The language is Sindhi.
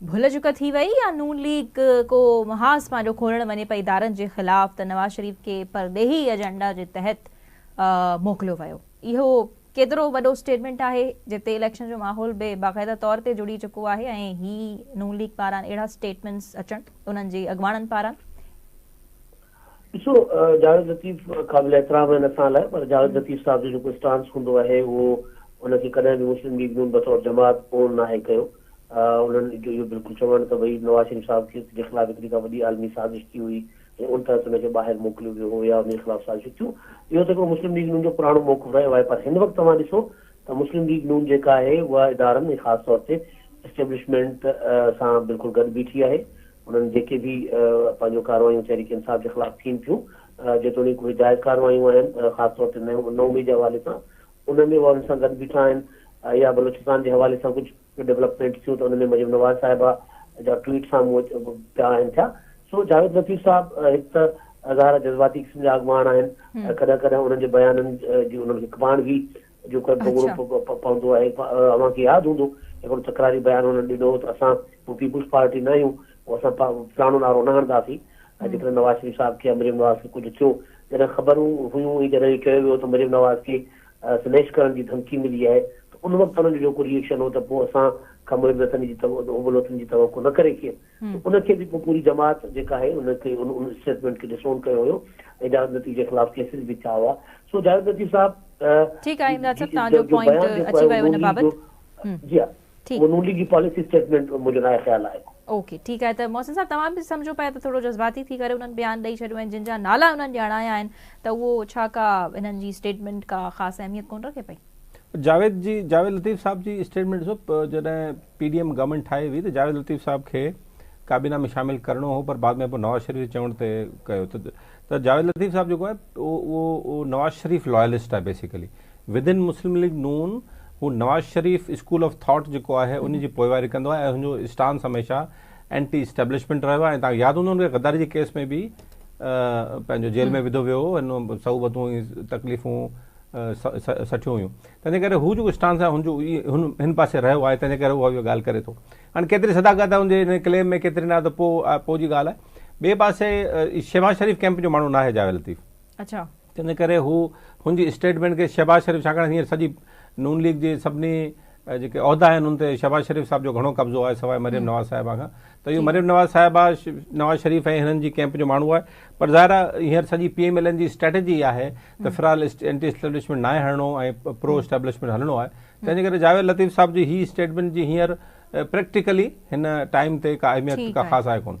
ڀل چڪ ٿي وئي يا نون ليگ ڪو محاذ پنهنجو کولڻ وڃي پئي ادارن جي خلاف ته نواز شريف کي پرڏيهي ايجنڊا جي تحت موڪليو ويو. اهو ڪيترو وڏو اسٽيٽمينٽ آهي جتي اليڪشن جو ماحول به باقاعده طور تي جڙي چڪو آهي ۽ هي نون ليگ پاران اهڙا اسٽيٽمينٽس اچڻ انهن جي اڳواڻن پاران. ڏسو جاويد لطيف قابل احترام آهن اسان لاء پر جاويد لطيف صاحب جو جيڪو اسٽانس هوندو آهي اهو ان کي ڪڏهن به مسلم ليگ نون بطور جماعت اون ناهي ڪيو انهن جو اهو بلڪل چوڻ ته ڀئي نواز شريف صاحب کي جي خلاف هڪڙي ڪا وڏي عالمي سازش ٿي هئي ۽ ان تحت ان کي ٻاهر موڪليو ويو هو يا ان جي خلاف سازشون ٿيون اهو ته هڪڙو مسلم ليگ نون جو پراڻو موقف رهيو آهي پر هن وقت توهان ڏسو ته مسلم ليگ نون جيڪا آهي اها ادارن ۽ خاص طور تي اسٽيبلشمينٽ سان بلڪل گڏ بيٺي آهي انهن جيڪي به پنهنجو ڪارروايون تحريڪ انصاف جي خلاف ٿين پيون جيتوڻيڪ اهي جائز ڪارروايون آهن خاص طور تي 9 مئي جي حوالي سان ان ۾ اها انهن سان گڏ بيٺا آهن يا بلوچستان جي حوالي سان ڪجهه ڊولپمينٽ ٿيون ته ان ۾ مريم نواز صاحبه جا ٽوئيٽ سامهون پيا آهن ٿيا سو جاويد لطيف صاحب هڪ ته ظاهر آهي جذباتي قسم جا اڳواڻ آهن ڪڏهن ڪڏهن انهن جي بيانن جي انهن کي پاڻ به جو ڀوڳڻو پوندو آهي اوهان کي ياد هوندو هڪڙو تڪراري بيان انهن ڏنو هو ته اسان پيپلز پارٽي نه آهيون اسان فلاڻو نعرو نه هڻنداسين جيڪڏهن نواز شريف صاحب کي يا مريم نواز کي ڪجهه ٿيو جڏهن خبرون هيون ۽ جڏهن چيو ويو ته مريم نواز کي سليش ڪرڻ جي ڌمڪي ملي آهي ته ان وقت انهن جو جيڪو ري ايڪشن هو ته پوء اسان کان محب وطني جي حب الوطني جي توقع نه ڪري ڪير ته ان کي به پوء پوري جماعت جيڪا آهي ان کي ان ان اسٽيٽمينٽ کي ڊس اون ڪيو هيو ۽ جاويد لطيف جي خلاف ڪيسز به ٿيا هئا سو جاويد لطيف صاحب ٺيڪ آهي امداد صاحب توهان جو پوائنٽ اچي ويو ان بابت جي ها ٺيڪ. اهو نون ليگ جي پاليسي اسٽيٽمينٽ منهنجو ناهي خيال آهي. اوڪي ٺيڪ آهي ته محسن صاحب توهان به سمجهو پيا ته ٿورو جذباتي ٿي ڪري انهن بيان ڏئي ڇڏيو ۽ جن جا نالا انهن ڄاڻايا آهن ته اهو ڇا ڪا انهن جي اسٽيٽمينٽ ڪا خاص اهميت ڪونه رکي پئي. جاويد جي جاويد لطيف صاحب جي اسٽيٽمينٽ ڏسو جڏهن پي ڊي ايم گورنمينٽ ٺاهي هئي ته جاويد لطيف صاحب کي ڪابينا ۾ شامل ڪرڻو هو پر بعد ۾ پوء نواز شريف جي چوڻ تي ڪيو ته ته جاويد لطيف صاحب جيڪو آهي اهو اهو نواز شريف لائلسٽ آهي basically with in Muslim league نون هو Nawaz Sharif school of thought جيڪو آهي ان جي پوئواري ڪندو آهي ۽ هن جو اسٽانس هميشه اينٽي اسٽيبلشمينٽ رهيو آهي ۽ توهان کي ياد هوندو هن کي غداري جي ڪيس ۾ به پنهنجو جيل ۾ وڌو ويو هو هن صعوبتون ۽ تڪليفون سٺيون هيون تنهن جي ڪري هو جيڪو اسٽانس آهي هن جو هن هن پاسي رهيو آهي تنهن جي ڪري هو اها ڳالهه ڪري ٿو هاڻي ڪيتري صداقت آهي هن جي هن ڪليم ۾ ڪيتري نه آهي ته پوء پوء جي ڳالهه آهي ٻئي پاسي شهباز شريف ڪيمپ جو ماڻهو ناهي جاويد لطيف اڇا تنهن ڪري هو هن جي اسٽيٽمينٽ کي شهباز شريف ڇاڪاڻ هينئر سڄي نون ليگ جي سڀني جيڪي عهدا آهن ان تي شهباز شريف صاحب جو گهڻو قبضو آهي سواء مريم نواز صاحبه کان ته اهو مريم نواز صاحبه نواز شريف ۽ هنن جي ڪيمپ جو ماڻهو آهي پر ظاهر آهي هينئر سڄي پي ايم ايل اين جي اسٽريٽجي آهي ته في الحال اينٽي اسٽيبلشمينٽ ناهي هلڻو ۽ پرو اسٽيبلشمينٽ هلڻو آهي تنهن جي ڪري جاويد لطيف صاحب جي هي اسٽيٽمينٽ جي هينئر پريڪٽيڪلي هن ٽائيم تي ڪا اهميت ڪا خاص آهي ڪونه.